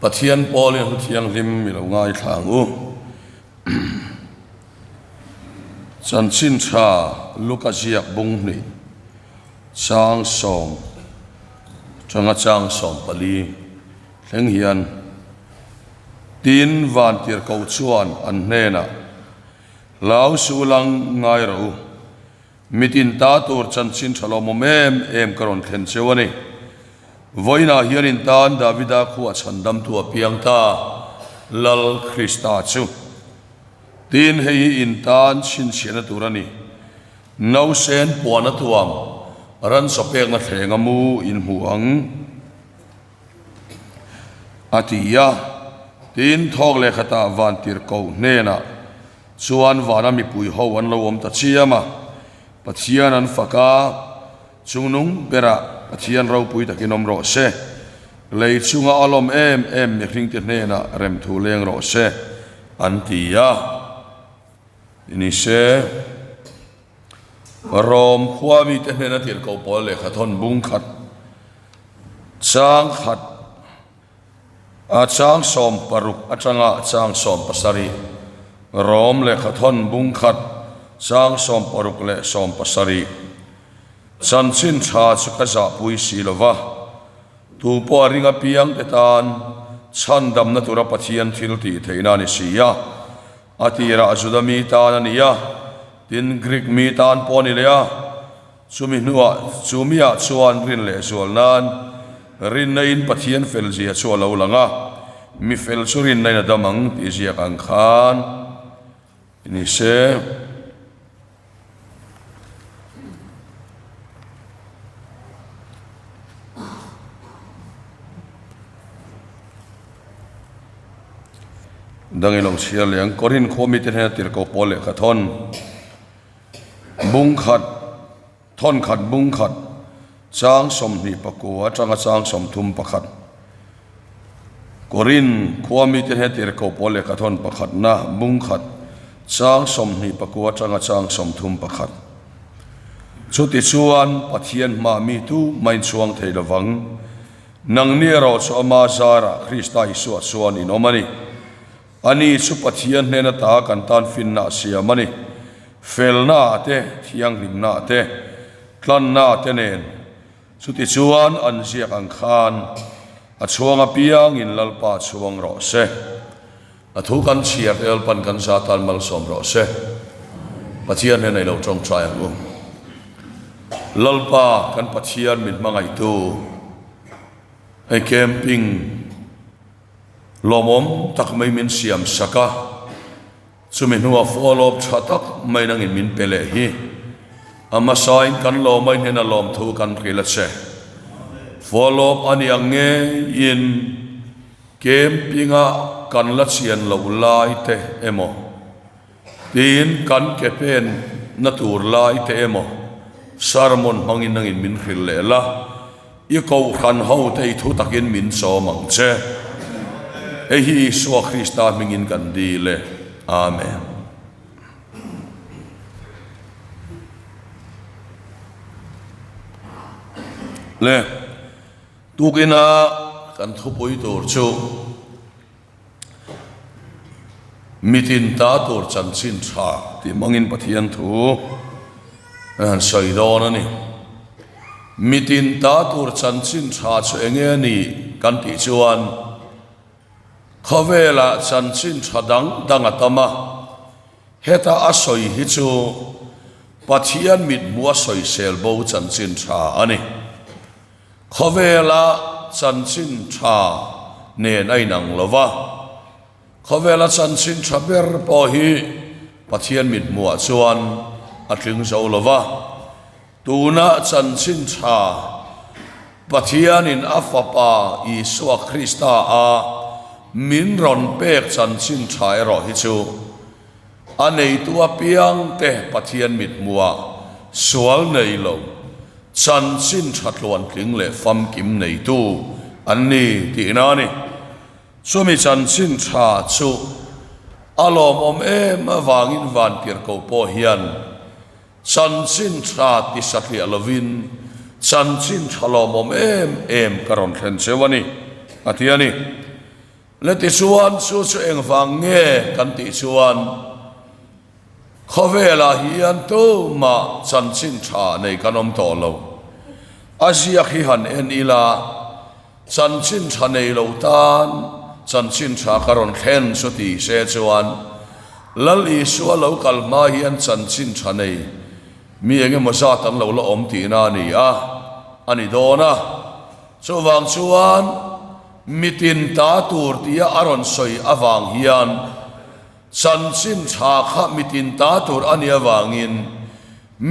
Pathian pawlin hu thianghlim i lo ngaithla ang u. Chanchin tha Luka ziak bung hnih chang sawm tanga chang 14 thleng hian tin vantirhkoh chuan an hnenah Hlau suh lang ngai rawh u. Mitin ta tur chanchin tha lawmawm em em ka rawn thlen cheu a ni. Vawiinah hian in tan Davida khuah chhandamtu a piang ta, Lal Krista chu. Tin, hei hi in tan chhinchhiahna tur a ni. Nausen puan a tuam, ransaw pekna thleng a mu in hmu ang, a ti a. Tin, thawk leh khatah vantirhkoh hnenah Chuan vana mipui ho an lo awm ta chiam a, Pathian an fak a, chungnung berah Pathian ropui takin awm rawh se, lei chunga a lawm em em mihringte hnenah remthu leng rawh se, an ti a. Ni se, Rom khua mite hnena tirhkoh pawl lehkha thawn bung khat chang khat, A chang 60 atanga chang 70, Rom lehkha thawn bung khat chang 60 leh 70. Chanchin tha chu ka zahpui si lo va, tu pawh a ring apiang te tan chhandamna tura Pathian thil tih theihna a ni si a. A tirah Juda mi tan a ni a, tin Greek mi tan pawh a ni leh a. Chumi hnuah chumiah chuan rin leh zual nan rinna in Pathian fel zia chu a lo lang a, mi fel chu rinna in a dam ang tih ziak ang khan ni se. Dang i lo chhiar leh ang. Korin khua mite hnena tirhkoh pawl lehkha thawn. Bung khat, thawn khat bung khat, chang 29 atanga chang 31. Korin khua mite hne tirhkoh pawl lehkha thawn pakhatna bung khat, chang 29 atanga chang 31. Chuti chuan Pathian hma mi tu mah in chhuang thei lovang. Nangni erawh chu ama zarah Krista Isua chuan in awm a ni. Ani chu Pathian hnen ata kan tan finna a siam a ni. Felna te, thianghlimna te, tlanna te nen. Chutichuan an ziak ang khan a chhuang apiangin Lalpa chhuang rawh se. A thu kan chhiar te Lalpan kan za tan malsawm rawh se. Pathian hnen a i lo tawngtai ang u. Lalpa kan Pathian min hmangaihtu hei camping Lawmawm tak mai min siam sak a, chumi hnuah follow up tha tak mai nangin min pe leh hi. A hmasain kan lawm a inhnen a lawmthu kan hrilh a che. Follow up a ni ang ngeiin camping-a kan la chian loh lai te emaw, tiin kan ke pen na tur lai te emaw sermon hmangin nangin min hrilh leh la, i kohhran ho te i thu takin min chawm ang che. Hei hi Isua Krista hmingin kan dil e. Amen. Le, tukina kan thupui tur chu. Mitin ta tur chanchin tha tih hmangin Pathian thu an han sawi dawn a ni. Mitin ta tur chanchin tha chu enge a ni kan tih chuan khawvelah chanchin tha dang dang a tam a, heta a sawi hi chu Pathian mithmuh a sawisel bo chanchin tha a ni. Khawvela chanchin tha nen a inang lo va, khawvela chanchin tha ber pawh hi Pathian mithmuhah chuan a tling zo lo va. Tuna chanchin tha Pathianin a Fapa Isua Krista a min rawn pek chanchin tha erawh hi chu a neitu apiangte Pathian mithmuhah sual nei lo, Chanchin tha tluantling leh famkim neitu an ni tihna a ni. Chumi chanchin tha chu a lawmawm em avangin vantirhkoh pawh hian chanchin tha ti satliah lovin chanchin tha lawmawm em em ka rawn thlen cheu a ni, a ti a ni. Le tichuan chu chu engvang nge kan tih chuan khawvelah hian tumah chanchin tha nei kan awm tawh lo. A ziak hi han en ila chanchin tha nei lo tan chanchin tha ka rawn thlen chu ti se chuan Lal Isua lo kal hma hian chanchin tha nei mi engemaw zat an lo la awm tihna a ni a, a ni dawn a. Chuvang chuan mitin ta tur tia a rawn sawi avang hian chanchin tha kha mitin ta tur a nih avangin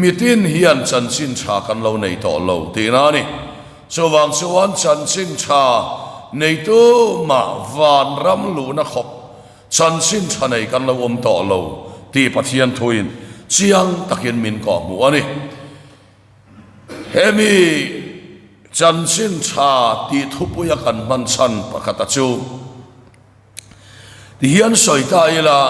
mitin hian chanchin tha kan lo nei tawh lo tihna a ni. Chuvang chuan chanchin tha neitu mah vanram luhna khawp chanchin tha nei kan lo awm tawh lo tih Pathian thuin chiang takin min kawhhmuh a ni. Hemi chanchin tha tih thupuia kan hman chhan pakhata chu tihian sawi ta ila,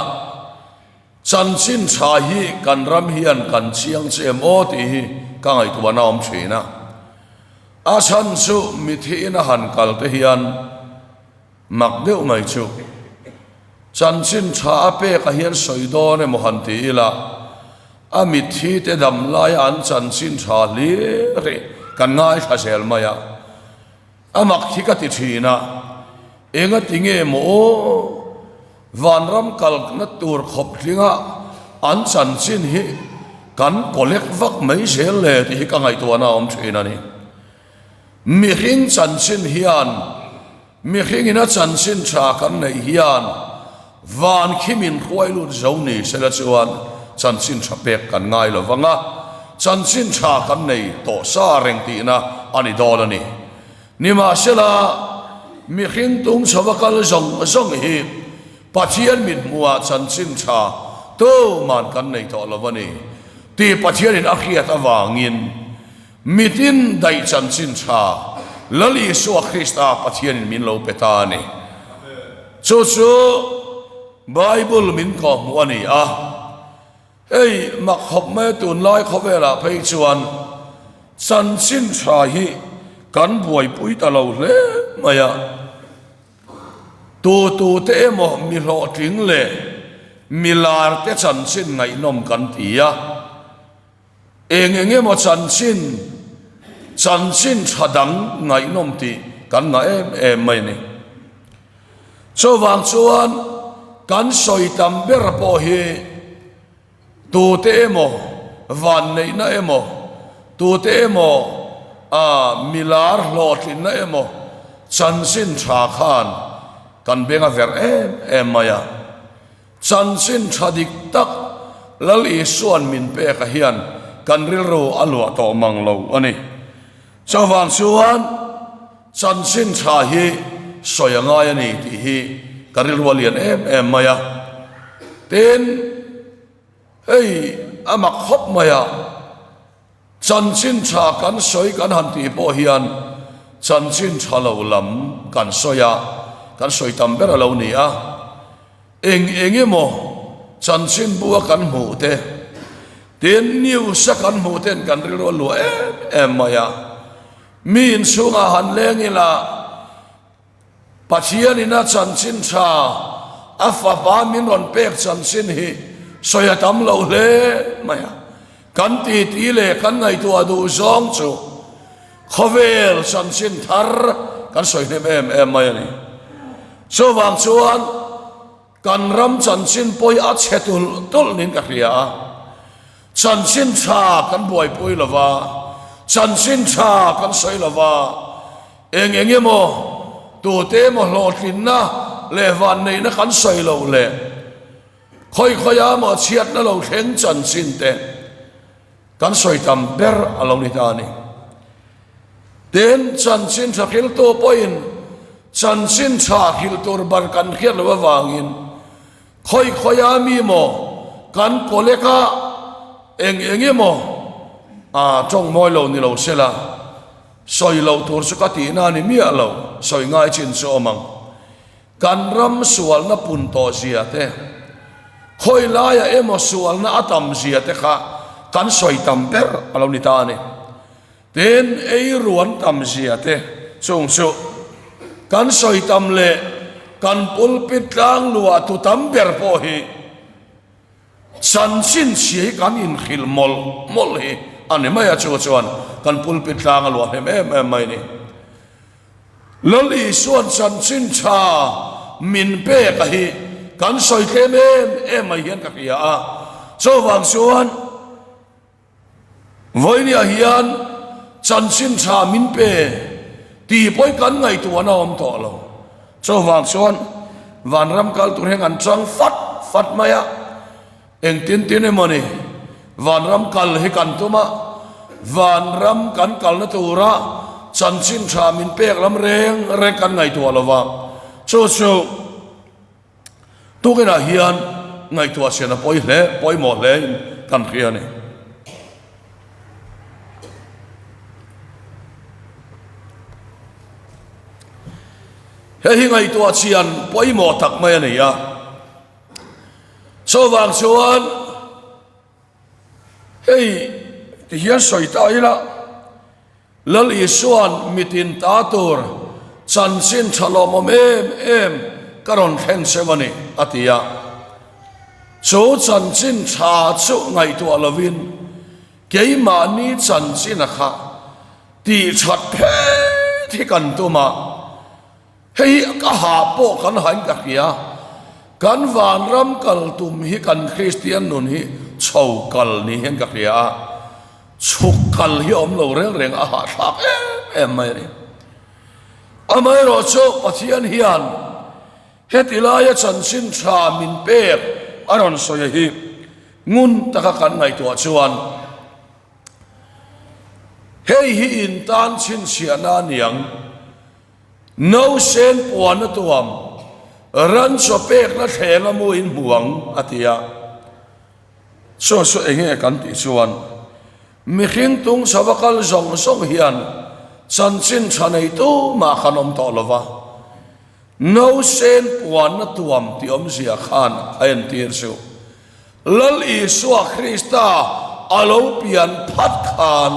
chanchin tha hi kan ram hian kan chiang che em aw tih hi ka ngaihtuahna a awm thin a. A chhan chu mithiin a han kal te hian Mak deuh mai chu. Chanchin tha a pek ah hian sawi dawn emaw han ti ila, a mitthi te dam laia an chanchin tha hlir hi kan ngaithla zel mai a. A mak hi ka ti thin a, enga ti nge maw aw, vanram kalna tur khawp tlinga an chanchin hi kan collect vak mai zel le tih hi ka ngaihtuahna a awm thin a ni. Mihring chanchin hian, mihringin a chanchin tha kan neih hian van khi min hruai lut zo ni sela chuan chanchin tha pek kan ngai lo vang a, chanchin tha kan nei tawh sa reng tihna a ni dawn a ni. Nimahsela, mihring tung chhova kal zawng zawng hi Pathian mithmuhah chanchin tha tuman kan nei tawh lo a ni tih Pathianin a hriat avangin, Mitin daih chanchin tha Lal Isua Krista Pathianin min lo pe ta a ni. Chu chu Bible min kawhhmuh a ni a. Hei mak khawp mai tunlai khawvelah phei chuan chanchin tha hi kan buaipui ta lo hle mai a. Tu tute emaw mi hlawhtling leh mi lar te chanchin ngaihnawm kan ti a. Eng eng emaw chanchin, chanchin tha dang ngaihnawm tih kan ngah em em mai a ni. Chuvang chuan kan sawi tam ber pawh hi tute emaw vanneihna emaw, tute emaw ah milar hlawhtlinna emaw chanchin tha khan kan beng a verh em em mai a. Chanchin tha dik tak Lal Isua'n min peka hian kan rilru a luah tawh mang lo a ni. Chuvang chuan chanchin tha hi sawi a ngai a ni tih hi ka rilru a lian em em mai a. Tin, hei a mak khawp mai a. Chanchin tha kan sawi kan han tih pawh hian chanchin tha lo lam kan sawi a, kan sawi tam ber a lo ni a. Eng eng emaw chanchin bu a kan hmuh te, tin news a kan hmuh ten kan rilru a luah em em mai a. Mi inchhungah han leng ila, Pathianin a chanchin tha, a fapa min rawn pek chanchin hi sawi a tam lo hle mai a. Kan titi leh kan ngaihtuah duh zawng chu khawvel chanchin thar kan sawi hnem em em mai a ni. Chuvang chuan kan ram chanchin pawi a chhe tulh tulh niin ka hria a. Chanchin tha kan buaipui lo va, chanchin tha kan sawi lo va, Eng eng emaw, tute emaw hlawhtlinna leh vanneihna kan sawi loh leh khawi khawia maw chhiatna lo thleng chanchin te kan sawi tam ber a lo ni ta a ni. Tin, chanchin tha hriltu pawhin chanchin tha hrilh tur bar kan hriat loh avangin khawi khawia mi maw kan collect a eng eng emaw a tawng mawi lo ni lo sela, Sawi loh tur chu ka tihna a ni miah lo, sawi ngai chin chu awm ang. Kan ram sualna pun tawh zia te, khawi laiah emaw sualna a tam zia te kha kan sawi tam ber a lo ni ta a ni. Tin, ei ruan tam zia te chung chu kan sawi tam leh. kan pulpit tlang luah tu tam ber pawh hi chanchin chhia hi kan inhrilh mawlh mawlh hi a ni mai a, chu chuan kan pulpit tlang a luah hnem em em mai a ni. Lal Isua'n chanchin tha min pek a hi kan sawi tlem em em mai hian ka hria a, chuvang chuan Vawinia hian chanchin tha min pe tih pawhin kan ngaihtuahna a awm tawh lo. Chuvang chuan vanram kal tur hian kan chang fat fat mai a, engtin tin emaw ni vanram kal hi kan tum a, vanram kan kalna tura chanchin tha min pek lam reng reng kan ngaihtuah lo va, chu chu. Tukinah hian ngaihtuah sian a pawi hle, pawimawh hle in kan hria a ni. Hei hi ngaihtuah chian pawimawh tak mai a ni a. Chuvang chuan hei ti hian sawi ta ila. Lal Isua'n mitin ta tur chanchin tha lawmawm em em ka rawn thlen cheu a ni, a ti a. Chu chanchin tha chu ngaihtuah lovin keimahni chanchina kha tih that phet hi kan tum a. Hei hi ka ha pawh kan hain ka hria. Kan vanram kal tum hi kan Kristian nun hi chho kal ni hian ka hria a. Chhuk kal hi awm lo reng reng a hahthlak em em mai a ni. Amaherawhchu Pathian hian heti laia chanchin tha min pek a rawn sawi hi ngun taka kan ngaihtuah chuan hei hi intan chhinchhiahna a niang. Nausen puan a tuam, ran chaw pekna thleng a mu in hmu ang, a ti a. Chaw chu eng nge kan tih chuan, mihring tung chho a kal zawng zawng hian chanchin tha nei tumah kan awm tawh lo va. Nausen puan a tuam tih awmzia khan a entir chu, Lal Isua Krista a lo pian phat khan,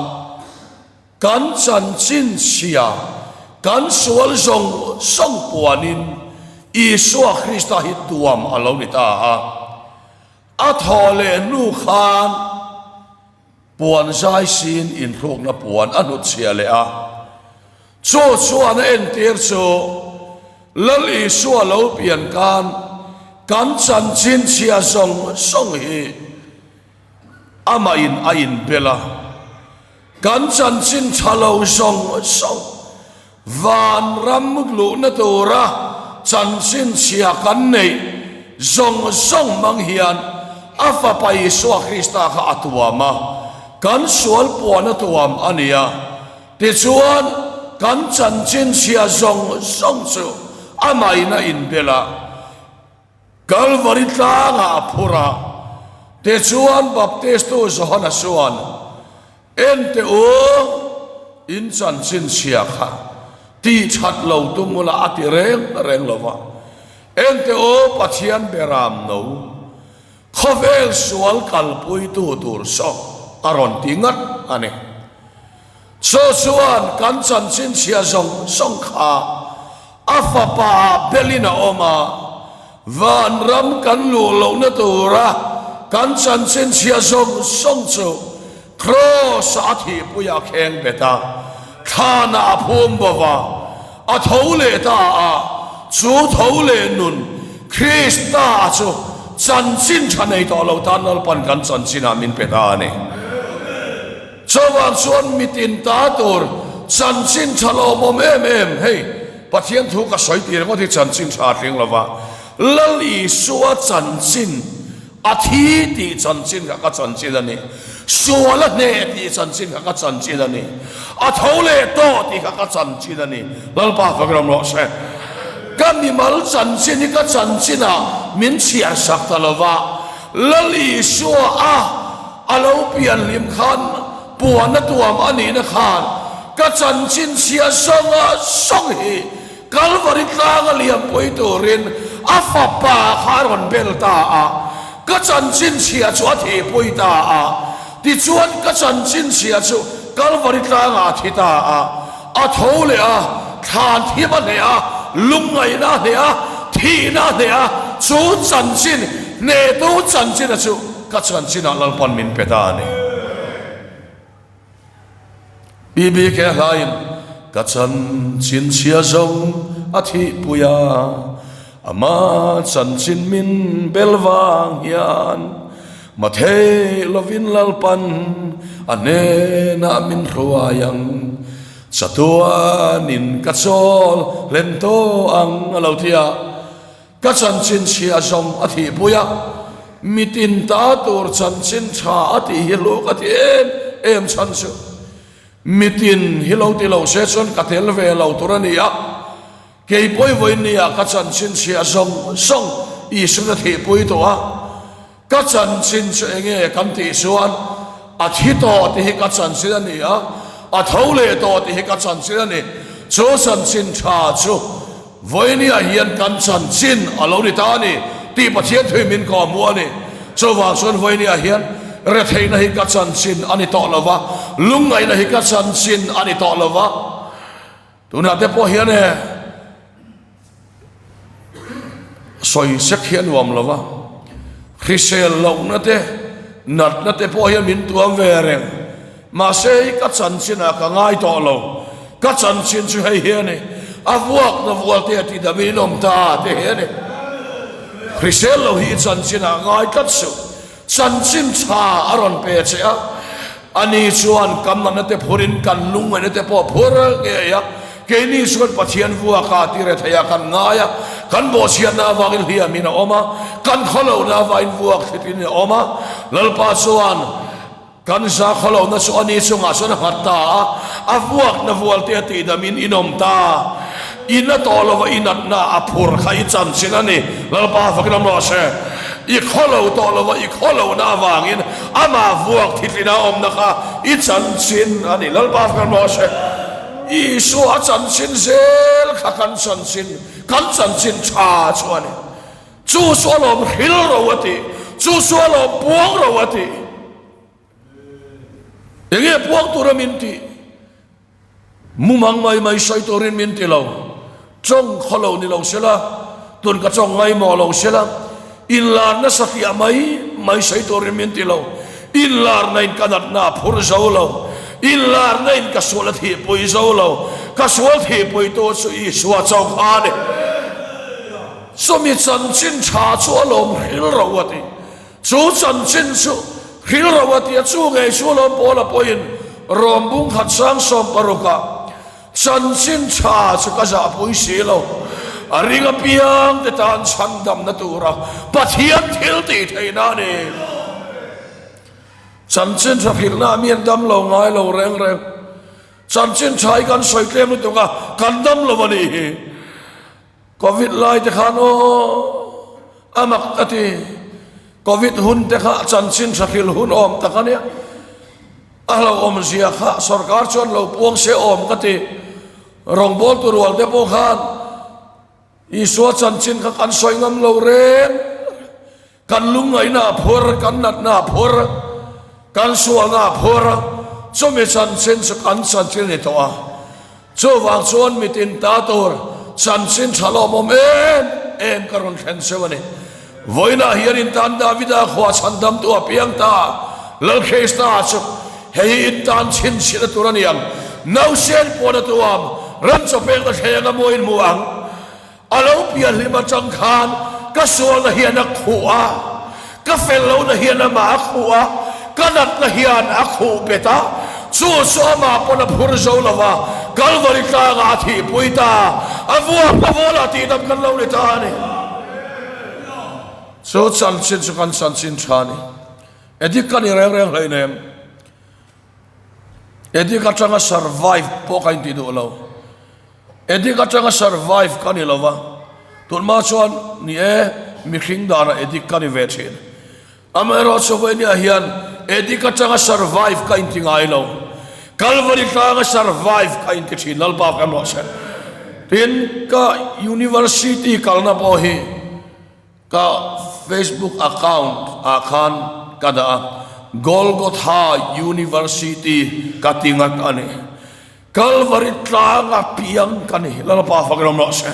Kan chanchin chhia, kan sual zawng zawng puanin Isua Krista hi tuam a lo ni ta a. A thawh leh hnu khan puan zai siin inhrukna puan a hnutchhiah leh a. Chu chuan a entir chu Lal Isua lo pian kan kan chanchin chhia zawng zawng hi amah in a inbel a. Kan chanchin tha lo zawng zawng vanram luhna tura chanchin chhia kan neih zawng zawng hmang hian a Fapa Isua Krista kha a tuam a, kan sual puan a tuam a ni a. Tichuan, kan chanchin chhia zawng zawng chu amahin a inbel a. Kalvari tlangah a phur a, tichuan Baptistu Johana chuan, Ente u, in chanchin chhia kha tih that lo tum ula a ti reng reng lo va, Ente u, Pathian beram no, khawvel sual kalpuitu tur saw a rawn ti ngat a ni. Chu chuan kan chanchin chhia zawng zawng kha a fapa ah belin a awm a, vanram kan luh lohna tura kan chanchin chhia zawng zawng chu Kraws ah a thihpui a kheng bet a, thlanah a phum bo va, a tho leh ta a, chu tho leh nun Krista chu chanchin tha nei tawh lo tan Lalpan kan chanchinah min pe ta a ni. Chuvang chuan mitin ta tur chanchin tha lawmawm em em, hei Pathian thu ka sawi tih ringawt hi chanchin tha a tling lova, Lal Isua chanchin a thi tih chanchin kha ka chanchin a ni, sual a hneh tih chanchin kha ka chanchin a ni, a tho leh tawh tih kha ka chanchin a ni. Lalpa fak ram rawh se. Ka mimal chanchin hi ka chanchinah min chhiar sak ta lova, Lal Isua a A lo pian hlim khan puan a tuam a nihna khan ka chanchin chhia zawnga zawng hi Kalvari tlanga liampui turin a fapa kha a rawn bel ta a, ka chanchin chhia chu a thihpui ta a, tichuan ka chanchin chhia chu Kalvari tlangah a thi ta a, a tho leh a, thlan thim a hneh a, lungngaihna a hneh a. thihna a hneh a, chu chanchin hnehtu chanchina chu ka chanchinah Lalpan min pe ta a ni. PBK hlain ka chanchin chhia zawng a thihpui a, ama chanchin min bel vang hian mathei lovin Lalpan a hnenah min hruai ang, chatuanin ka chawl hlen tawh ang a lo ti a. Ka chanchin chhia zawng a thihpui a, mitin ta tur chanchin tha a tih hi hlu ka ti em em chhan chu mitin hi lo ti lo se chuan ka tel ve lo tur a ni a, kei pawi vawiin nia ka chanchin chhia zawng zawng Isu'n a thihpui tawh a, ka chanchin chu enge kan tih chuan a thi tawh tih hi ka chanchin a ni a, a tho leh tawh tih hi ka chanchin a ni, chu chanchin tha chu. Vawinia hian kan chanchin a lo ni ta a ni tih Pathian thui min kawh hmuh a ni. Chuvang chuan vawinia hian retheihna hi ka chanchin a ni tawh lo va, lungngaihna hi ka chanchin a ni tawh lo va. Tunah te pawh hian e sawi sek hi a nuam lo va, hrisel lohna te, natna te pawh hian min tuam ve reng. Mahse hei ka chanchinah ka ngai tawh lo, ka chanchin chu hei hi a ni, a vuakna vualte a ti damin awm ta te hi a ni. Hrisel lo hi i chanchinah ngai tlat suh, chanchin tha a rawn pe che a, ani chuan kan natna te phurin kan lungngaihna te pawh phur ngei a, keini chuan Pathian vuaka ti re theiah kan ngai a, kan bawhchhiatna avangin hliamin a awm a, kan khawlohna avangin vuak thlitin a awm a, Lalpa chuan, Kan za khawlohna chu ani chungah chuan a nghat ta a, a vuakna vualte a tihdamin in awm ta. In a tawh lova i natna a phur kha i chanchin a ni. Lalpa fakin awm rawh se. I khawlo tawh lova i khawlohna avangin amah vuak thitlina awmna kha i chanchin a ni. Lalpa fakin awm rawh se. Isua a chanchin zel kha kan chanchin, kan chanchin tha chu a ni. Chu chu a lawm hril ro a ti, chu chu a lawm puang ro a ti. Enge puang tura min ti? Mumang mai mai sawi turin min ti lo. Chawng khaw lo ni lo sela, tun ka chawng ngaimawh lo sela, inlar nasa tih mai mai sawi turin min ti lo. Inlarna in ka natna a phur zo lo, inlarna in ka sual a thihpui zo lo, ka sual thihpuitu chu Isua chauh kha a ni. Chumi chanchin tha chu a lawm hril ro a ti. Chu chanchin chu hril ro a ti a, chu ngei chu a lawm pawl a pawhin Rom bung khat sang 16 ah chanchin tha chu ka zahpui si lo. A ring apiang te tan chhandamna tura Pathian thil tih theihna a ni. Chanchin tha hrilhna ah mi an dam lo ngai lo reng reng. Chanchin tha hi kan sawi tlem lutuk a, kan dam lo a nih hi. Covid lai te khan aw a mak ka ti. Covid hun te kha chanchin tha hril hun awm tak a nia. A hlauhawm zia kha sorkar chuan lo puang se awm ka ti. Rawngbawltu rual te pawh khan Isua chanchin kha kan sawi ngam lo reng. Kan lungngaihna a phur, kan natna a phur, kan sualna a phur, chumi chanchin chu kan chanchin a ni tawh a. Chuvang chuan mitin ta tur chanchin tha lawmawm em em ka rawn thlen cheu a ni. Vawiinah hian in tan Davida khua chhandamtu a piang ta, Lal Krista chu hei hi in tan chhinchhihna tur a ni ang. Nausen pawn a tuam, ram chawpekna thleng a mawiin hmu ang. A lo pianhlim atang khan ka sualna hian a khuh a, ka fel lohna hian amah a khuh a, ka natna hian a khuh bet a, chu chu amah pawn a phur zo lo va, Kalvari tlangah a thihpui ta, a vuak na vualah tihdam kan lo ni ta a ni. Chu chanchin chu kan chanchin tha a ni. Edik ka ni reng reng hleinem. Edik atanga survive pawh ka inti duh lo. Addict atanga survive ka ni lova, tunhma chuan ni e, mihring danah addict ka ni ve thin. Amaherawhchu vawinia hian addict atanga survive ka inti ngai lo, Kalvari tlanga survive ka inti thin, Lalpa kan rawh se. Tin, ka university kalna pawh hi Ka Facebook account ah khan ka dah a, Golgotha University ka ti ngat a ni. Kalvari tlanga piang ka ni, Lalpa fak rawm rawh se.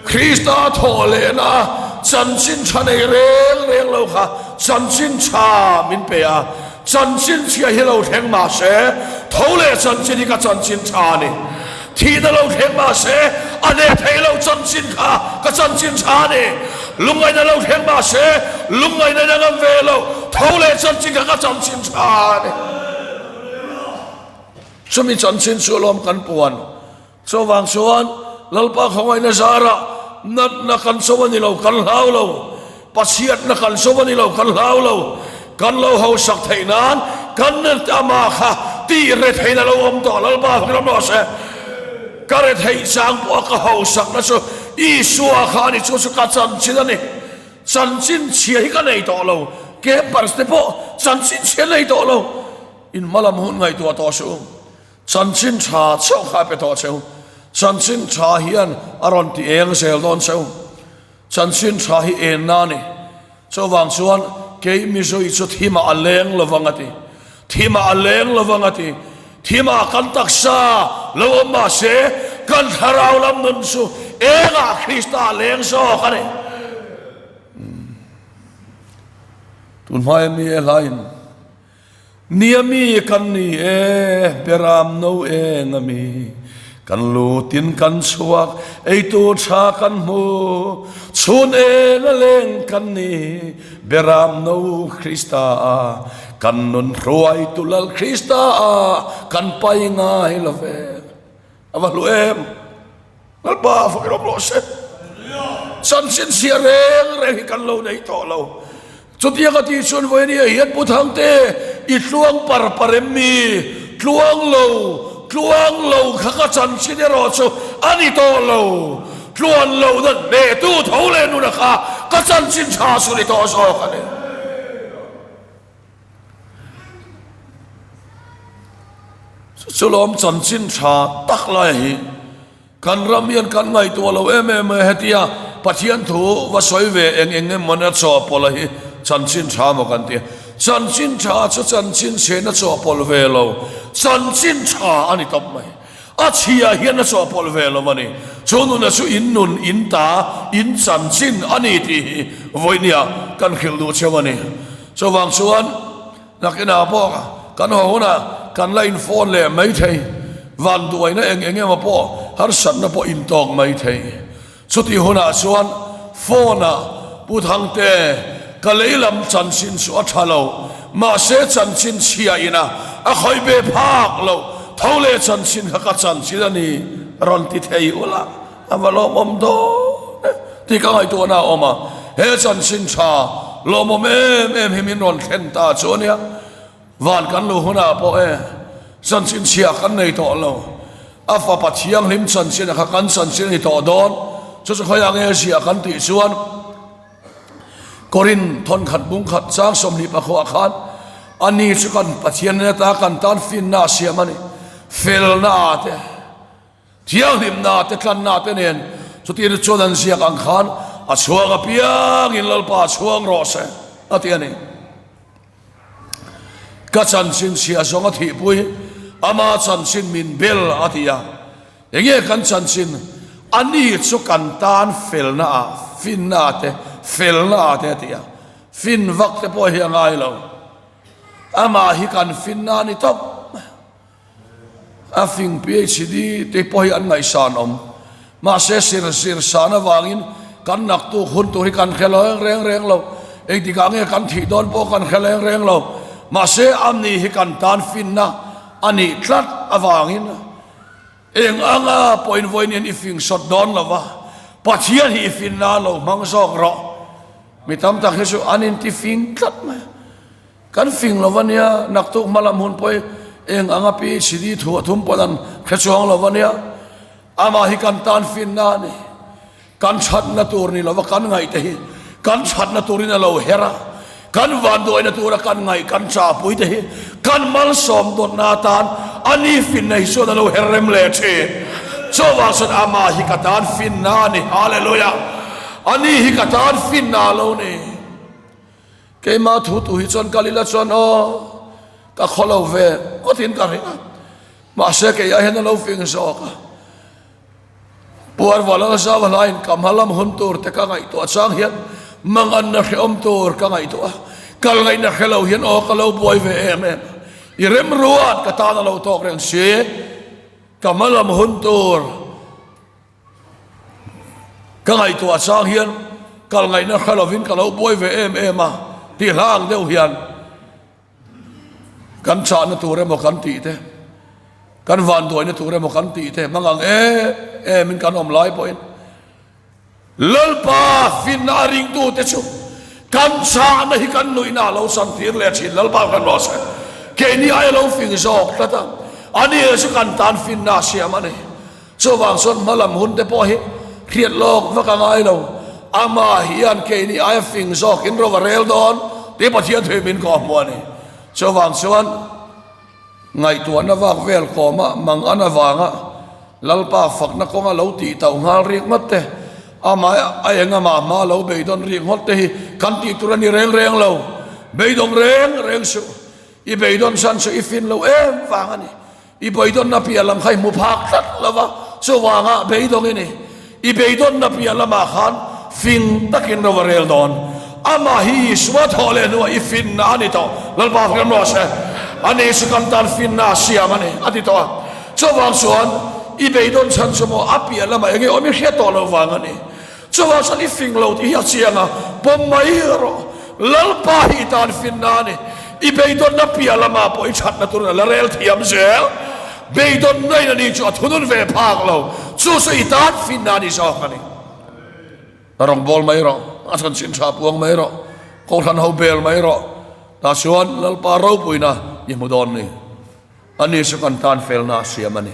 Krista thawhlehna chanchin tha nei reng reng lo kha chanchin tha min pe a, chanchin chhia hi lo thleng mah se, tho leh chanchin hi ka chanchin tha a ni. Thihna lo thleng mah se, a hneh thei lo chanchin kha ka chanchin tha a ni. Lungngaihna lo thleng mah se, lungngaihna in a ngam ve lo, tho leh chanchin kha ka chanchin tha a ni. Chumi chanchin chu alawm kan puan. Chuvang chuan Lalpa khawngaihna zarah natna kan cho a ni lo, kan hlau lo. Pachhiatna kan cho a ni lo, kan hlau lo. Kan lo hausak theih nan kan ama kha tih re theihna lo awm tawh Lalpa fak ram rawh se. Ka re theih chang pawha ka hausakna chu Isua kha a ni, chu chu ka chanchin a ni. Chanchin chhia hi ka nei tawh lo, Campers te pawh chanchin chhia nei tawh lo. In hmalam hun ngaihtuah tawh suh u. Chanchin tha chauh kha a pe tawh cheu. Chanchin tha hian a rawn ti eng zel dawn cheu. Chanchin tha hi enna a ni. Chuvang chuan kei Mizui chu thimah a leng lovang a ti. Thimah a leng lovang a ti. Thimah kan taksa lo awm mah se kan thlarau lam nun chu engah Krista a leng zawk a ni. Tun hmaia mi e hlain. Nia mi kan ni e, Beram no eng a mi. Kan lutin kan chhuak, eitur tha kan hmu. Chhun eng a leng kan ni, Beram no Krista a. Kan nun hruaitu Lal Krista a, kan pai ngai lo ve. A va hlu em! Lalpa fak rawh rawh se. Chanchin chhia reng reng hi kan lo nei tawh lo. Chutiang a tih chuan vawinia hian Pu Thangte i tluang par par em mi? Tluang lo, tluang lo kha ka chanchin erawh chu a ni tawh lo. Tluan lo na hnehtu tho leh nuna kha ka chanchin tha chu ni tawh zawk a ni. Chu lawm chanchin tha tak lai hi kan ram hian kan ngaihtuah lo em em a, hetia Pathian thu va sawi ve eng eng emaw nia chawhpawlh a hi chanchin tha maw kan ti a, chanchin tha chu chanchin chhena chawhpawlh ve lo, chanchin tha a ni tawp mai. A chhia hian a chawhpawlh ve lo a ni. Chu nuna chu in nun, in ta, in chanchin a ni tih hi vawinia kan hrilh duh cheu a ni. Chuvang chuan nakinah pawh kan haw hunah kan la in phone leh mai thei, vanduaina eng eng emaw pawh harsatna pawh in tawk mai thei. Chutih hunah chuan phone ah Pu Thangte ka lei lam chanchin chu a tha lo, mahse chanchin chhia ina a khawih ve phak loh tho leh chanchin kha ka chanchin a ni rawn ti thei ula a va lawmawm dawn e tih ka ngaihtuahna a awm a, he chanchin tha lawmawm em em hi min rawn thlen ta chu a nia. Van kan luh hunah pawh e chanchin chhia kan nei tawh lo. A fapa thianghlim chanchin a kha kan chanchin a ni tawh dawn. Chu chu khawiah nge ziah kan tih chuan Korin thawnkhat bungkhat chang 20 pakhuah khan a ni chu kan Pathian ata kan tan finna a siam a ni. Felna a te. Thianghlimna te tlanna te nen chutin chuan an ziak ang khan a chhuang apiangin Lalpa chhuang rawh se a ti a ni. Ka chanchin chhia zawng a thihpui, ama chanchin min bel a ti a. Enge kan chanchin? Ani chu kan tan felna ah, finna ah te, felna ah te a ti a. Fin vak te pawh hi a ngai lo. Amah hi kan finna a ni tawp. A fing PhD te pawh hi an ngaihsan awm. Mahse sir zir san avangin kan naktuk hun tur hi kan hre leng reng reng lo. Engtikah nge kan thih dawn pawh kan hre leng reng lo. Mahse amni hi kan tan finna a nih tlat avangin eng anga pawhin vawiin i fing sawt dawn lo va, Pathian hi i finna lo hmang zawk rawh. Mi tam tak hi chu an inti fing tlat mai a. Kan fing lo ania, naktuk hma lam hun pawh eng anga PhD thu a thum pawn an hre chuang lo ania. Amah hi kan tan finna a ni. Kan thatna tur ni lova kan ngaih te hi kan thatna turin a lo her a. Kan vanduaina tura kan ngaih kan chahpui te hi kan malsawm dawtna atan a ni finna hi chuan a lo her rem leh thin. Chuvang chuan amah hi ka tan finna a ni. Hallelujah! A ni hi ka tan finna a lo ni. Keimah thu tu hi chuan kal ila chuan aw ka khaw lo ve ngawtin ka ring a, mahse kei ah hian a lo fing zawk a. Puarva Lalzau hlain ka hma lam hun tur te ka ngaihtuah chang hian manganna hrehawm tur ka ngaihtuah a, kal ngaihna hre lo hian aw ka lo buai ve em em a, i remruat ka tan a lo tawk reng si, ka hma lam hun tur ka ngaihtuah chang hian kal ngaihna hre lovin ka lo buai ve em em a tih hla ang deuh hian Kan chahna tur emaw kan tih te, kan vanduaina tur emaw kan tih te hmang ang em emin kan awm lai pawhin Lalpa finna a ringtute chu kan chahna hi kan nuihna a lo chantir leh thin. Lalpa kan rawh se. Keini aia lo fing zawk tlat a, ani chu kan tan finna a siam a ni. Chuvang chuan hmalam hun te pawh hi hriat lawk vak a ngai lo. Amah hian keini aia fing zawkin ro a rel dawn tih Pathian thu hi min kawhhmuh a ni. Chuvang chuan ngaihtuahna vak vel kawma mang an avanga Lalpa fakna kawnga lo tih tauh nghal rik ngawt te, amah a eng amah hma lo beidawn rik ngawt te hi kan tih tur a ni reng reng lo. Beidawng reng reng suh. I beidawn chhan chu i fin lo em vang a ni. I beidawnna piah lam kha i hmu phak tlat lo va, chuvanga beidawng i ni. I beidawnna piah lamah khan fing takin ro a rel dawn. Amah hi Isua thawh leh hnuah i finna a ni tawh. Lalpa hriam rawh se. Ani chu kan tan finna a siam a ni, a ti tawh a. Chuvang chuan i beidawn chhan chu maw a piah lamah enge awm i hriat tawh lo vang a ni. Chuvang chuan i fing lo tih hi a chiang a, pawm mai rawh. Lalpa hi i tan finna a ni. I beidawnna piah lamah pawh i thatna turin a la rel thiam zel. Beidawnna in a ni chu a thunun ve phak lo. Chu chu i tan finna a ni zawk a ni. Rawngbâwl mai rawh, a chanchin tha puang mai rawh, kohhran ho bel mai rawh. Tah chuan Lalpa ropuina i hmu dawn ni. Ani chu kan tan felna a siam a ni,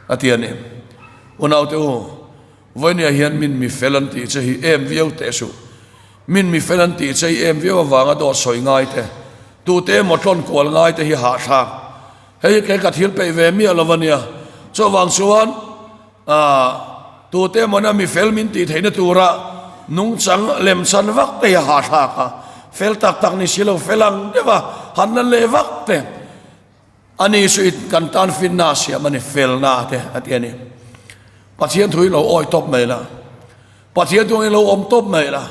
a ti a ni. Unaute u, Vawinia hian min mi fel an tih che hi em viau teh suh. Min mi fel an tih che hi em viau avanga dawt sawi ngai te, tute emaw tlawn kual ngai te hi hahthlak. Hei hi kei ka thil peih ve miah lo a nia. Chuvang chuan aah tute emawna mi fel min tih theihna tura nungchang lemchan vak te hi a hahthlak a. Fel tak tak ni si lo fel ang deuh a han la leh vak te. Ani chu i kan tan finna a siam a ni, felna te a ti a ni. Pathian thu hi lo awi tawp mai la, Pathian thu hi lo awm tawp mai la,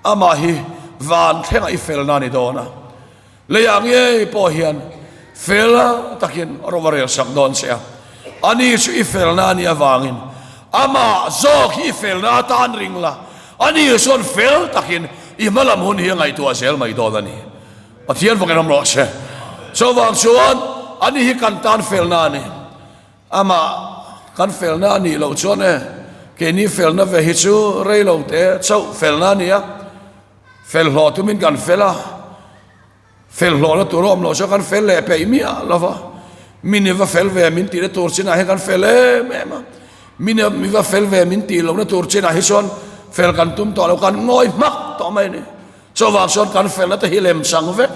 amah hi van thlengah i felna a ni dawn a. Leiah ngei pawh hian fel takin ro a rel sak dawn che a. Ani chu i felna a nih avangin amah zawk hi i felna atan ring la, ani chuan fel takin i hmalam hun hi a ngaihtuah zel mai dawn a ni. Pathian vawkin awm rawh se. Chuvang chuan ani hi kan tan felna a ni. Amah kan felna a nih loh chuan e, keini felna ve hi chu rei lo te chauh felna a ni a. Fel hlawh tumin kan fel a, fel hlawhna tur a awm loh chuan kan fel leh peih miah lo va. Mi ni va fel ve min tihna tur chinah hian kan fel em em a. Mi ni mi va fel ve min tih lohna tur chinah hi chuan fel kan tum tawh lo, kan ngawi hmak tawh mai a ni. Chuvang chuan kan felna te hi lem chang vek,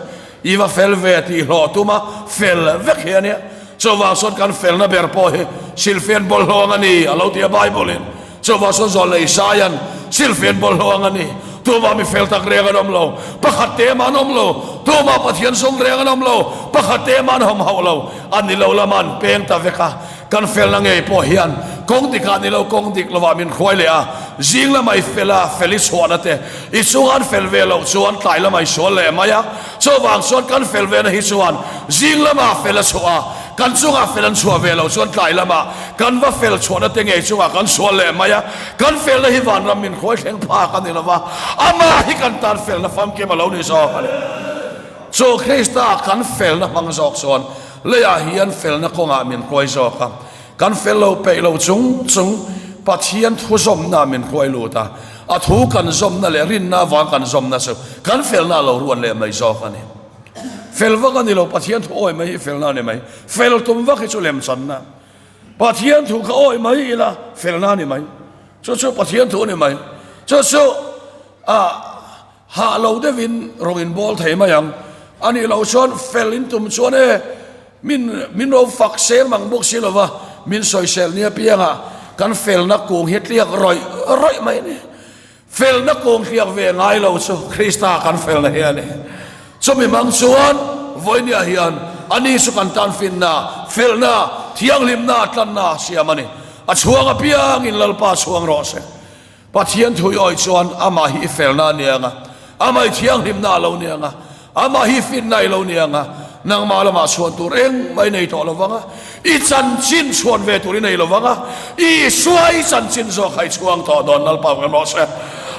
i va fel ve tih hlawh tuma fel vek hi a nia. Chuvang chuan kan felna ber pawh hi silfian bawlhhlawh ang a ni, a lo ti a Bible-in. Chuvang chuan zawlnei Isaia'n, Silfian bawlhhlawh ang a ni, tumah mi fel tak reng an awm lo, pakhat te mah an awm lo, tumah Pathian sum reng an awm lo, pakhat te mah an hawm hauh lo, a ni lo lama an peng ta vek a. Kan felna ngei pawh hian kawng dikah ni lo kawng dik lovah min hruai leh a, zing lama i fel a, fel i chhuahna te i chunga an fel ve loh chuan tlai lama i sual leh mai a, chuvang chuan kan fel vena hi chuan zing lama fel a chhuah a, kan chunga fel an chhuah ve loh chuan tlai lama kan va fel chhuahna te ngei chungah kan sual leh mai a, kan felna hi vanram min hruai thleng phak a ni lova, amah hi kan tan felna famkim a lo ni zawk a ni. Chu Krista kan felna hmang zawk chuan Leiah hian felna kawngah min hruai zawk a, kan fel lo peih lo chung chung Pathian thu zawmna min hruai lut a, a thu kan zawmna leh rinna avang kan zawmna chu kan felna a lo ruat leh mai zawk a ni. Fel vak a ni lo, Pathian thu awi mai hi felna a ni mai. Fel tum vak hi chu lemchanna. Pathian thu kha awi mai ila felna a ni mai. Chu chu Pathian thu a ni mai. Chu chu a. Hah lo deuhin rawng in bawl thei mai ang. A nih loh chuan fel in tum chuan e, min min ro fak sel mang bawk si lova, min sawisel nia piangah kan felna kung hi tliak rawih rawih mai a ni. Felna kung tliak ve ngai lo chu Krista kan felna hi a ni. Chumi hmang chuan vawinia hian ani chu kan tan finna, felna, thianghlimna, tlanna siam a ni. A chhuang apiangin Lalpa chhuang rawh se. Pathian thui awih chuan amah hi i felna a ni ang a, amah i thianghlimna a lo ni ang a, amah hi i finna i lo ni ang a, nangmah lamah chhuan tur engmah i nei tawh lo vang a, i chanchin chhuan ve tur i nei lo vang a, Isua i chanchin zawk kha i chhuang tawh dawn Lalpa vang rawh se.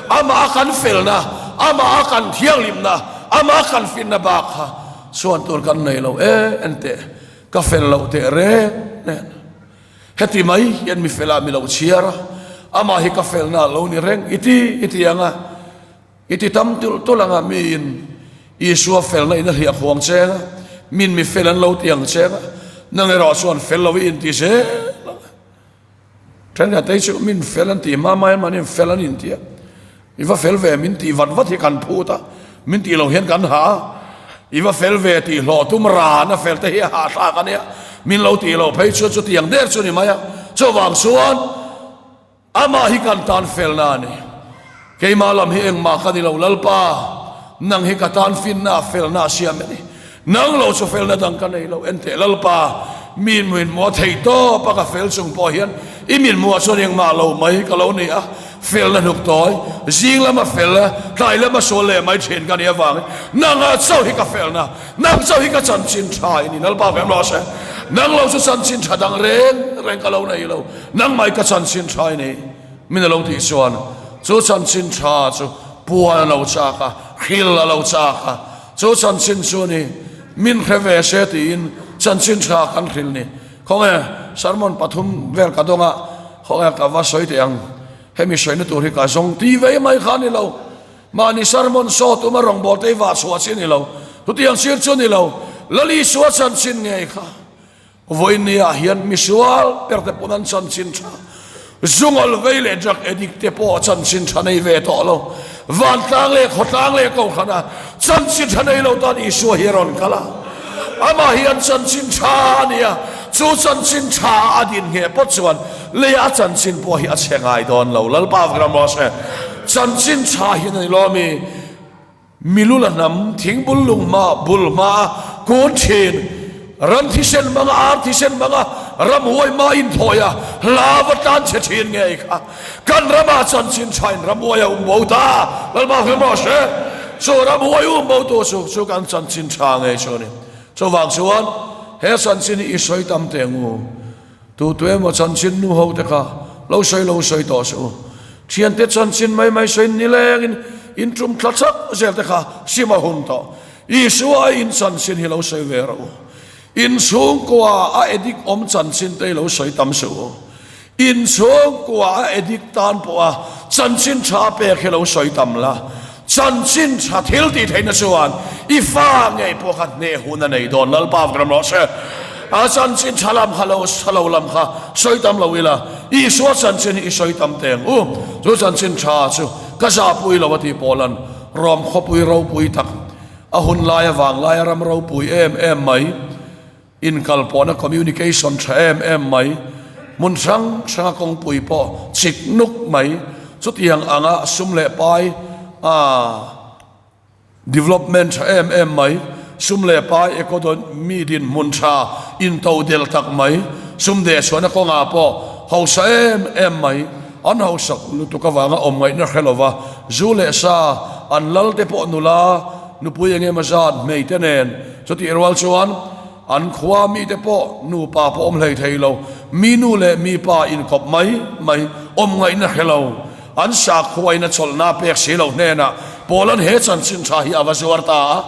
Amah a kan felna, amah a kan thianghlimna, amah a kan finna bak kha chhuan tur kan nei lo e, enteh ka fel loh teh reng nen. Heti mai hian mi felah mi lo chhiar a, amah hi ka felna a lo ni reng i ti i ti ang a, i ti tam tulh tulh ang a, miin Isua felna in a hliah khuang cheng a, min mi fel an lo ti ang cheng a, nang erawh chuan fel lo i inti zel ang a. Thenkhat te hi chu min fel an tih hma hma hian mahni fel an inti a, I va fel ve min tih vat vat hi kan phut a, min tih loh hian kan ha a, i va fel ve tih hlawh tum ran a fel te hi a hahthlak a nia, min lo tih loh phei chuan chutiang der chu ni mai a, chuvang chuan amah hi kan tan felna a ni. Keimah lam hi engmah ka ni lo Lalpa, nang hi ka tan finna felna a siam a ni. Nang lo chu felna dang ka nei lo, enteh Lalpa, mi min hmuh a thei tawp a, ka fel chung pawh hian i min hmuh ah chuan engmah lo mai ka lo ni a, felna hnuk tawi, zing lama fel a, tlai lama sual leh mai thin ka nih avangin nangah chauh hi ka felna, nang chauh hi ka chanchin tha i ni Lalpa ka em lo se, nang lo chu chanchin tha dang reng reng ka lo nei lo, nang mai ka chanchin tha i ni min a lo tih chuan chu chanchin tha chu puan a lo chak a, hril a lo chak a. Chu chanchin chu ni, min hre ve se tiin chanchin tha kan hrilh ni. Khawnge sermon pathum vel ka dawng a, khawnge ka va sawi teh ang, hemi sawina tur hi ka zawng ti vei mai kha ni lo. Mahni sermon saw tuma rawngbawlte hi vah chhuah chi ni lo, chutiang sir chu ni lo, Lal Isua chanchin ngei kha. Vawinia hian misual ber te pawn an chanchin tha, zungawl vei leh drug addict te pawh chanchin tha nei ve tawh lo. Vantlang leh khawtlang leh kohhrana chanchin tha nei lo tan Isua hi a rawn kal a. Amah hi an chanchin tha a ni a, chu chanchin tha a din ngheh pawt chuan leia a chanchin pawh hi a chhe ngai dawn lo. Lalpa vek ram rawh se. Chanchin tha hian a ni lawm i. Milula hnam thingbul lunghma bul hmaa kun thin, ran thisen hmanga ar thisen hmanga ramhuai hma inthawi a hla va tlan chhe thin ngei kha kan ramah chanchin thain ramhuai a um bo ta. Lalpa hlim rawh se. Chu ramhuai um bo tu chu chu kan chanchin tha ngei chu a ni. Chuvang chuan he chanchin hi i sawi tam teh ngu. Tu tu emaw chanchin nu ho te kha lo sawi lo sawi tawh suh u. Thiante chanchin mai mai sawiin nilengin in tum thla chak zel te kha sim a hun tawh. Isua in chanchin hi lo sawi ve rawh u. In chhungkua a edik awm chanchin te hi lo sawi tam suh u. In chhungkua a edik tan pawh a chanchin tha pek hi lo sawi tam la. Chanchin tha thil tih theihna chuan i fa ngei pawh kha hneh hun a nei dawn. Lalpa vek ram rawh se. A chanchin tha lam kha lo tha lo lam kha sawi tam lo ila, Isua chanchin hi i sawi tam teng u. Chu chanchin tha chu ka zahpui lo a tih pawh lan Rom khawpui ropui tak, a hun laia vanglaia ram ropui em em mai, Inkalpawhna communication tha em em mai, hmun hrang hranga kawngpui pawh chik nuk mai, chutiang anga sum leh pai a development tha em em mai, sum leh pai economy dinhmun tha intodelh tak mai, sum dehchhuahna kawngah pawh hausa em em mai, an hausak lutuk avanga awm ngaihna hre lova zu leh sa an lal te pawh nula nupui eng emaw zat hmeite nen chutih rual chuan an khua mite pawh nupa pawh awm hlei thei lo, mi nu leh mi pa inkawp mai mai awm ngaihna hre lo, an sakhuain a chawlhna pek si lo hnenah Paula'n he chanchin tha hi a va zuar ta a,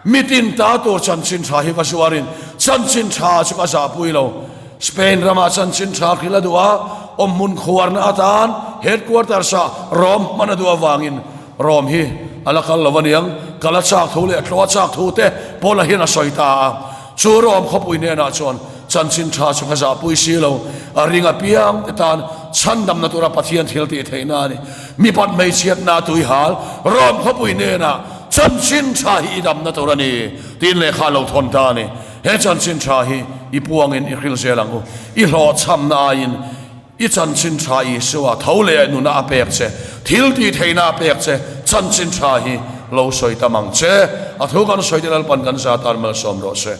mitin ta tur chanchin tha hi va zuarin chanchin tha chu ka zahpui lo. Spain ramah chanchin tha hril a duh a, awmhmun khuarna atan headquarters-ah Rome hman a duh avangin Rom hi a la kal lo a niang, kal a chak thu leh tlaw a chak thu te Paula hian a sawi ta a. Chu Rom khawpui hnenah chuan chanchin tha chu ka zahpui si lo, a ring apiang te tan chhandamna tura Pathian thil tih theihna a ni. Mipat hmeichhiatna tuihal Rom khawpui hnenah chanchin tha hi i damna tur a ni tiin lehkha a lo thawn ta a ni. He chanchin tha hi i puangin i hril zel ang u, i hlawhchhamna aiin I chanchin tha Isua tho leh nuna a pek che, thil tih theihna a pek che, chanchin tha hi lo sawi tam ang che. A thu kan sawi te Lalpan kan za tan malsawm rawh se.